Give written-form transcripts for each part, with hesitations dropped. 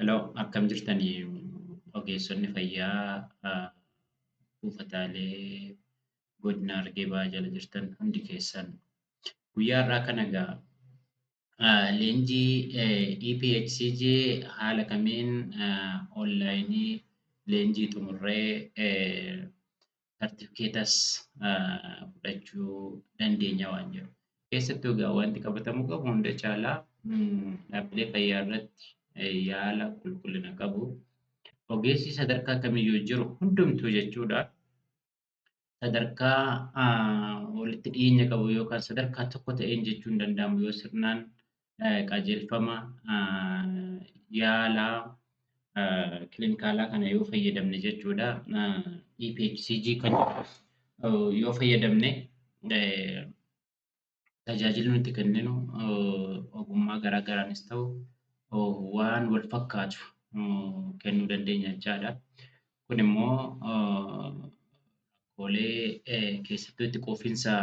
Hello, akkam jirtanii ogeessonni fayyaa buufataalee godina Harargee Bahaa jala jirtan hundi keessan. Guyyaa har'aa kana egaa leenjii EPHCG haala kamiin onlaayinii leenjii xumurree sartifikeetas fudhachuu dandeenya waan jedhu. Keessattuu egaa wanti qabatamuu qabu hunda caalaa dhaabbilee fayyaa irratti yaala qulqullina qabu ogeessi sadarkaa kamiyyuu jiru hundumtuu jechuudha. Sadarkaa walitti dhiyeenya qabu yookaan sadarkaa tokko ta'een jechuun danda'amu yoo sirnaan qajeelfama yaalaa kilinikaalaa kana yoo fayyadamne jechuudha. EPHCG kan jedhu yoo fayyadamne tajaajilli nuti kenninu ogummaa garaa garaanis ta'u waan wal fakkaatu kennuu dandeenya jechaadha. Kun immoo rakkoolee keessattuu itti quufinsa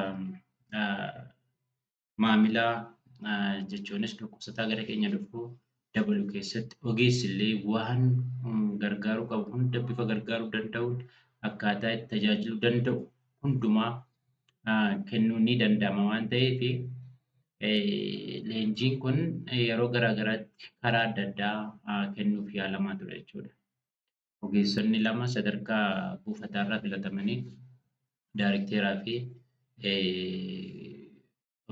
maamilaa jechuunis dhukkubsataa gara keenya dhufu dabalu keessatti ogeessi illee waan gargaaruu qabu hunda bifa gargaaruu danda'uun akkaataa itti tajaajiluu danda'u hundumaa kennuun ni danda'ama waan ta'eef leenjiin kun yeroo garaa garaatti karaa adda addaa kennuuf yaalamaa ture jechuudha. Ogeessonni lama sadarkaa buufataarraa filatamanii daarikteeraa fi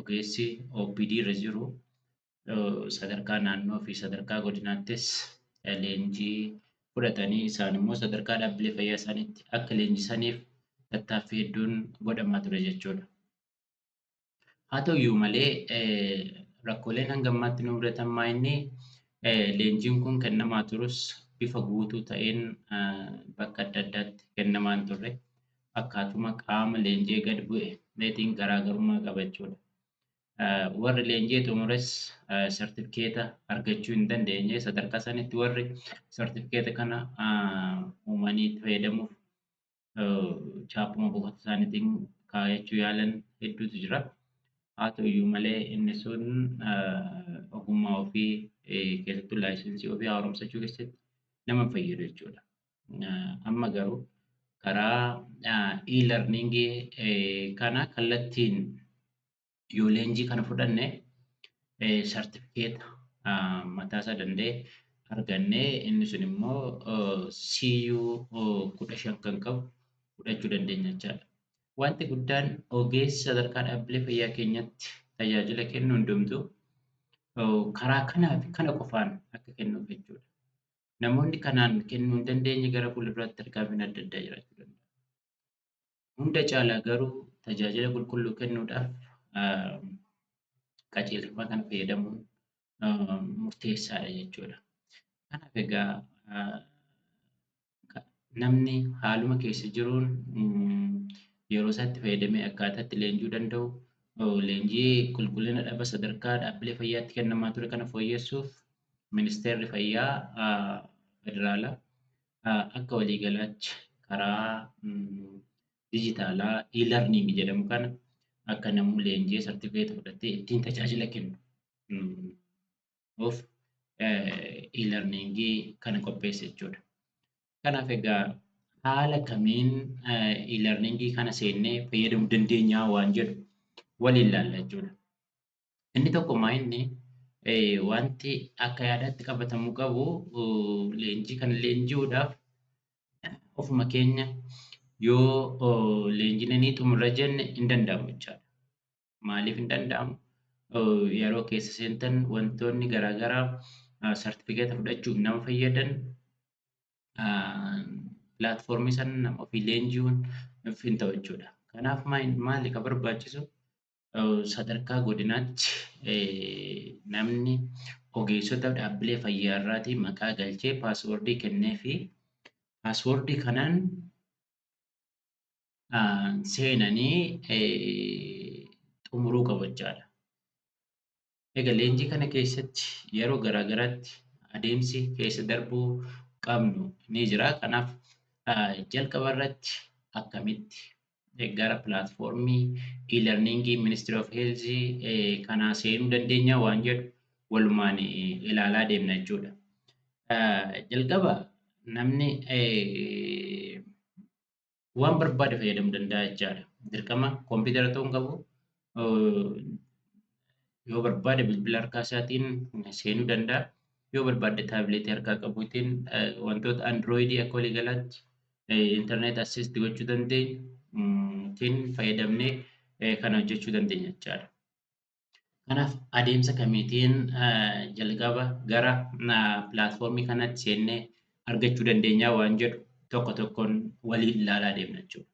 ogeessi OPD irra jiru sadarkaa naannoo fi sadarkaa godinaattis leenjii fudhatanii isaan immoo sadarkaa dhaabbilee fayyaa isaaniitti akka leenjisaniif tattaaffii hedduun godhamaa ture jechuudha. Haa ta'u iyyuu malee rakkooleen hanga ammaatti nu mudatan maa inni leenjiin kun kennamaa turus bifa guutuu ta'een bakka adda addaatti kennamaa hin turre. Akkaatuma qaama leenji'ee gad bu'e meetiin garaagarummaa qaba jechuudha. Warri leenji'ee xumures sartifikeeta argachuu hin dandeenye. Sadarkaa sanitti warri sartifikeeta kana uumanii itti fayyadamuuf chaappuma buufata isaaniitiin kaayachuu yaalan hedduutu jira. Haa ta'u iyyuu malee inni sun ogummaa ofii keessattuu laayisensii ofii haaromsachuu keessatti nama hin fayyadu jechuudha. Amma garuu karaa e-learning kana kallattiin yoo leenjii kana fudhanne sartifikeeta mataasaa danda'e argannee inni sun immoo CU 15 kan qabu fudhachuu dandeenya jechaadha. Wanti guddaan ogeessi sadarkaa dhaabbilee fayyaa keenyatti tajaajila kennu hundumtuu karaa kanaa fi kana qofaan akka kennuuf jechuudha. Namoonni kanaan kennuu hin dandeenye gara fuulduraatti tarkaanfiin adda addaa jiraachuu danda'a. Hunda caalaa garuu tajaajila qulqulluu kennuudhaaf qajeelfama kana fayyadamuun murteessaadha jechuudha. Kanaaf egaa namni haaluma keessa jiruun yeroo isaatti fayyadamee akkaataa itti leenji'uu danda'u leenjii qulqullina dhaba sadarkaa dhaabbilee fayyaatti kennamaa ture kana fooyyessuuf ministeerri fayyaa federaalaa akka waliigalaatti karaa dijitaalaa e-learning jedhamu kana akka namni leenji'ee sartifikeeta fudhatee ittiin tajaajila kennu of e-learning kana qopheesse jechuudha. Kanaaf egaa haala kamiin e-learning kana seennee fayyadamuu dandeenya waan jedhu waliin ilaalla jechuudha. Inni tokko maa inni wanti akka yaadaatti qabatamuu qabu leenjii kana leenji'uudhaaf ofuma keenya yoo leenjine ni xumurra jenne hin danda'amu jechaadha. Maaliif hin danda'amu? Yeroo keessa seentan wantoonni garaagaraa sartifikeeta fudhachuuf nama fayyadan pilaatfoormii sana nama ofii leenji'uun hin ta'u jechuudha. Kanaaf maali kan barbaachisu? Sadarkaa godinaatti namni ogeessota dhaabbilee fayyaa irraatii maqaa galchee paaswoordii kennee fi paaswoordii kanaan seenanii xumuruu qabu jechaadha. Egaa leenjii kana keessatti yeroo garaa garaatti adeemsi keessa darbuu qabnu ni jira. Kanaaf jalqaba irratti akkamitti gara pilaatfoormii e-learning Ministry of Health kanaa seenuu dandeenya waan jedhu walumaan ilaalaa deemna jechuudha. Jalqaba namni waan barbaade fayyadamuu danda'a jechaadha. Dirqama kompiitara ta'uu hin qabu. Yoo barbaade bilbila harkaa isaatiin seenuu danda'a. Yoo barbaade taabileetii harkaa qabuutiin wantoota androoyidii akka waliigalaatti internet access gochuu dandeenyu tiin fayyadamnee kana hojjechuu dandeenya jechaadha. Kanaaf adeemsa kamiitiin jalqaba gara pilaatfoormii kanatti seennee argachuu dandeenya waan jedhu tokko tokkoon waliin ilaalaa deemna jechuudha.